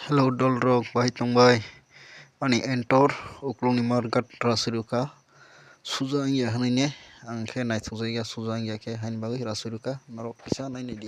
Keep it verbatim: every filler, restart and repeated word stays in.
Hello dolrok, bahai tongbai? Ani entor uklokni market rasirwkha. Suja wngya hwnwi ne, ang khe naithokjakya, suja wngya khe haini bagwi rasirwkha. Norok kisa nainai di.